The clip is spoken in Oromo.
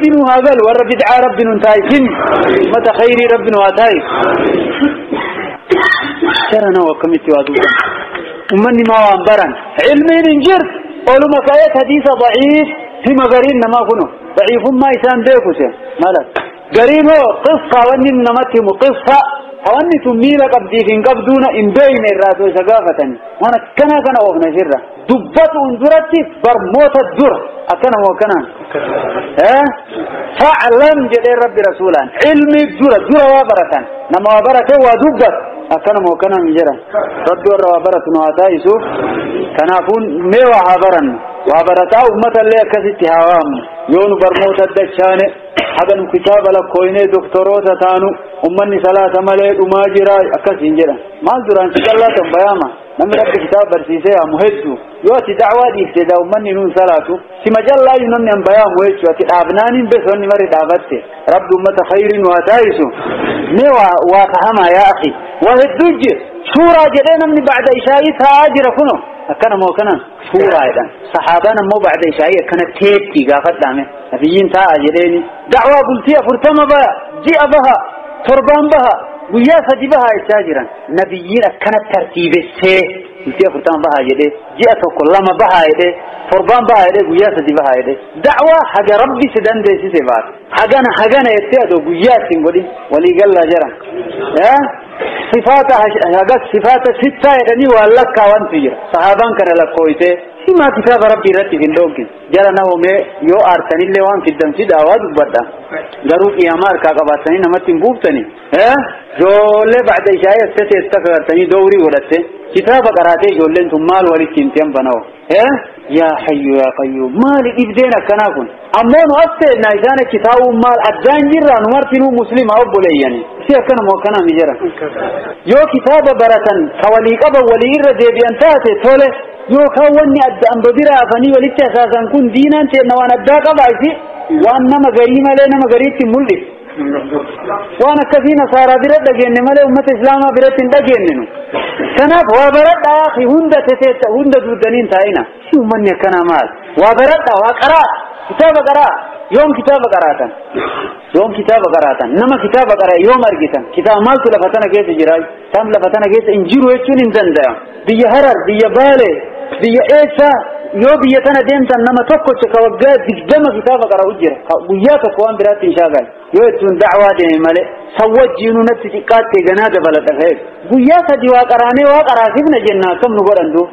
Rabbi nu haa galu, warra bid'aa Rabbi nu hin taayisin, ummata khayrii Rabbi nu haa taayisu. Jara nama akkamitti waa duuban? Ummanni maa waan baran? Ilmiin hin jirtu. Oluma ka'eet hadiisa daciif hima gariin namaa kuno. Daciifummaa isaan beeku se malas. Gariin hoo qissa wanni namatti himu qissa wanni tun miila qabdiif hin qabduuna hin beeyne irraa osoo isa gaafatani. Waan akkanaa kana oofna isirra. Dubbatuun duratti barmoota dura akkana moo akkanaan? Fa'lam jedhee Rabbi rasuulaan. Ilmi dura dura waa baratan. Nama waa barate waa dubbatu. Akkana moo akkanaan hin jedhan. Rabbi warra waa baratu nu haa taasisu. Kanaafuu mee waa haa barannu. Waa barataa uummata illee akkasitti haa waamnu. Yoo nu barmoota dachaane haga nu kitaaba lakkooynee doktoroota taanu ummanni salaata malee dhumaa jira akkasiin jedhan. Maal duraan si callaa tan bayaama. Namni Rabbi kitaaba barsiisee yaamu hedduu. Yoo ati da'waa dhiifte daa ummanni nuun salaatu. Sima callaayu namni an bayaamu jechuu ati dhaabnaaniin besoonni marri dhaabatte. Rabbi ummata khayrii nu haa taasisu. Mee waa fahamaa yaa akhi. Waa hedduu jira. Suuraa jedhee namni ba'da ishaayii taa'aa jira kuno. Akkana moo akkanaan? Suuraa jedhan. Sahaabaan ammoo ba'da ishaayii akkana teetti gaafadhaame. Nabiyyiin taa'a jedheeni. Da'waa bultii 40 baha, ji'a baha, torbaan baha, guyyaa 3 baha jechaa jiran. Nabiyyiin akkana tartiibessee bultii 40 baha jedhee, ji'a 1 2 baha jedhee, torbaan baha jedhee, guyyaa 3 baha jedhee. Da'waa haga Rabbi si dandeessise baate. Hagana hagana jettee adoo guyyaa ittiin godhin walii gallaa jiran. Sifaata hagas sifaata sittaa jedhanii waan lakkaawantu jira. Sahaabaan kana lakkooytee himaa kitaaba Rabbii irratti hin dhoogin. Jara na homee yoo aartanillee waan fiddan fidaa waa dubbadha. Garuu qiyaamaa harkaa qabaattanii namatti hin buuftani. Ijoollee ba'da ishaayii as teessee agartanii dowrii godhatte. Kitaaba qaraatee ijoolleen tun maal walitti himti an bana'oo. Yaa hayyu yaa qayyuum maali dhibdeen akkanaa kun? Ammoo nu as teennaa isaan achi taa'uun maal addaan jirraa nu martinuu muslima obboleeyyani. Si akkana moo akkanaa mi jira? Yoo kitaaba baratan ka walii qaban walii irra deebi'an taate tole yookaan wanni adda amba bira hafanii walitti hasaasan kun diinaan teenna waan addaa qabaa isi waan nama garii malee nama gariitti hin mul'isu. Waan akkasii nasaaraa bira dhageenye malee uummata islaamaa biratti hin dhageenye nu. Kanaaf waa baradhaa akhi hunda teteetta hunda duudanii hin taa'ina. Si uummanni akkanaa maal? Waa baradhaa waa qaraa kitaaba qaraa yoom kitaaba qaraatan? Yoom kitaaba qaraatan? Nama kitaaba qara yoom argitan? Kitaaba maaltu lafa tana keessa jira? Kitaabni lafa tana keessa hin jiru jechuun hin danda'amu. Biyya Harar, biyya Baale, biyya eessaa yoo biyya tana deemtan nama tokkocha ka waggaa 20 kitaaba qara'u jira. Guyyaa tokko waan biraatti hin shaagalle. Yoo ittuun da'waa deeme malee san wajjiinuu natti xiqqaattee ganaa dabaladha ka'eef. Guyyaa 3 waa qaraanee waa qaraasifna jenna akkam nu godhan duub.